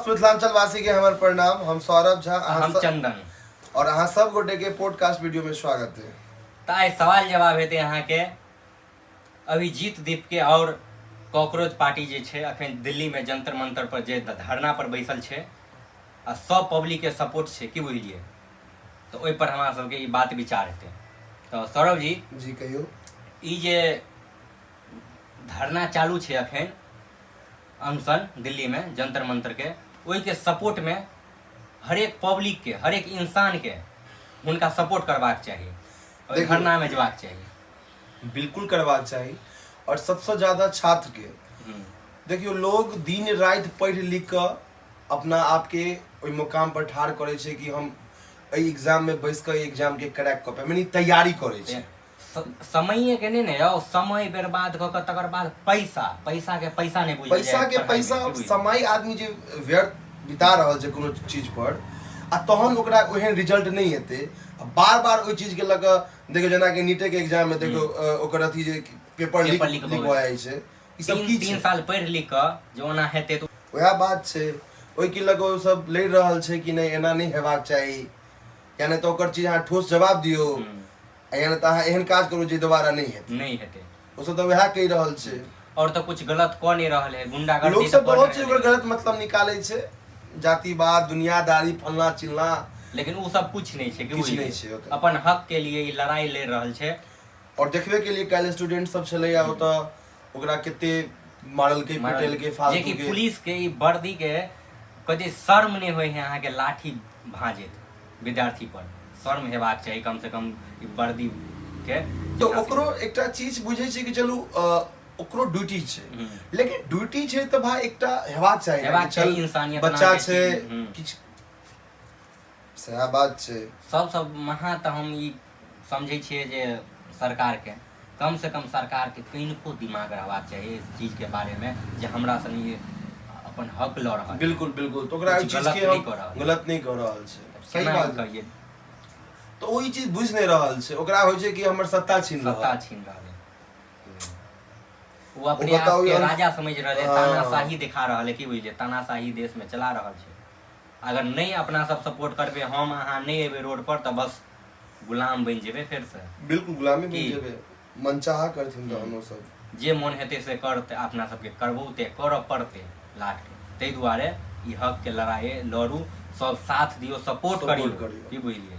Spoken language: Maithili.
समस्त मिथिलांचल वासी के हमर प्रणाम। हम सौरभ झा, अहाँ हम चंदन और अहाँ सब गोटे के पॉडकास्ट वीडियो में स्वागत है। तऽ आइ सवाल जवाब हेतै अहाँके अभिजीत दीप के और कॉकरोच पार्टी जे छै अखन दिल्ली में जंतर मंतर पर जे धरना पर बैसल छै आ सब पब्लिक के सपोर्ट छै, की बुझलियै? तऽ ओहि पर हमरा सबके ई बात विचार हेतै। तऽ सौरभ जी, जी कहियौ। ई जे धरना चालू छै अखन अनशन दिल्ली में जंतर मंतर के, ओहिके सपोर्ट में हरेक पब्लिक के, हरेक इंसान के हुनका सपोर्ट करबाक चाही, ओहि देखियौ। धरना में जेबाक चाही। बिल्कुल करबाक चाही, और सबसे ज्यादा छात्र के। देखियौ, लोग दिन राति पढ़ि लिख कऽ अपना आपके ओहि मुकाम पर ठाढ़ करै छै कि हम एहि एग्जाम में बैस कऽ एग्जाम के क्रैक कऽ पाबी, मने तैयारी करै छै। समये के नहि ने यौ, समय बर्बाद कऽ कऽ तकर बाद पैसा, पैसा के पैसा नहि बुझल पैसा जाय के पढ़ाइ मे, पैसा की बुझलियै? समय आदमी जे व्यर्थ बिता रहल छै कोनो चीज पर आ तहन ओकरा ओहन रिजल्ट नहि एतै आ बार बार ओहि चीज के लऽ कऽ देखियौ, जेनाकि नीटे के एग्जाम मे देखियौ, ओकर अथी जे paper leak paper leak leak भऽ भऽ जाइ छै, ई सब तीन की तीन छै? साल पढ़ि लिख कऽ जे ओना हेतै तऽ वएह बात छै, ओहि के लऽ कऽ ओ सब लड़ि रहल छै कि नहि, एना नहि हेबाक चाही, या नहि तऽ ओकर चीज अहाँ ठोस जवाब दियौ, आ या नहि तऽ अहाँ एहन काज करू जे दोबारा नहि हेतै। नहि हेतै। ओ सब तऽ वएह कहि रहल छै। और तऽ कुछ गलत कऽ नहि रहल है, गुंडागर्दी लोक तऽ सब कऽ बहुत नहि चीज रहल ओकर है। गलत मतलब निकालै छै, जातिवाद, दुनियादारी, फलना चिलना। लेकिन ओ सब कुछ नहि छै, की किछु बुझलियै? नहि छै ओतऽ। अपन हक के लिए ई लड़ाई लड़ रहल छै। और देखबे के लिए काल्हि स्टूडेंट सब छलैया ओतऽ, ओकरा कते मारलकै पिटलकै जे फालतू कि के। पुलिस के ई वर्दी के कथी शर्म नहि होइ है अहाँके लाठी भाँजैत विद्यार्थी पर? शर्म हेबाक चाही कम से कम ई वर्दी के। तऽ ओकरो एकटा चीज बुझै छै कि चलू, ओकरो ड्यूटी छै, लेकिन ड्यूटी छै तऽ भाय एकटा हेबाक चाही ने हेबाक कि चल चाही इंसानियत बच्चा नामके छै चीज, किछु सएह बात छै। सब सब महा तऽ हम ई समझै छियै जे सरकारके कम से कम सरकारके कनिको दिमाग रहबाक चाही इस चीजके बारेमे जे हमरा सनी अपन हक लऽ रहल। बिल्कुल बिल्कुल, तऽ ओकरा किछु ओहि चीज गलत के नहि हम कऽ रहल। गलत नहि कऽ रहल छै, सही केना बात। कहियै? तऽ ओ ई चीज बुझि नहि रहल छै, ओकरा होइ छै कि हमर सत्ता छीन सत्ता रहल। छीन रहल है। ओ अपने बताउ आप के ई राजा समझ रहल है, तानाशाही दिखा रहल है, की बुझलियै? तानाशाही देश में चला रहल छै। अगर नहि अपना सब सपोर्ट करबै, हम अहाँ नहि एबै रोड पर, तऽ बस गुलाम बनि जेबै फेरसँ। बिल्कुल गुलामी बनि की? जेबै, मनचाहा करथिन तहन ओ सब। जे मोन हेतै से करतै, अपना सबके करबो ते करऽ पड़तै लास्टमे। ताहि दुआरे ई हकके लड़ाइ लड़ू, सब साथ दियौ, सपोर्ट सपोर्ट करियौ, करियौ। की बुझलियै?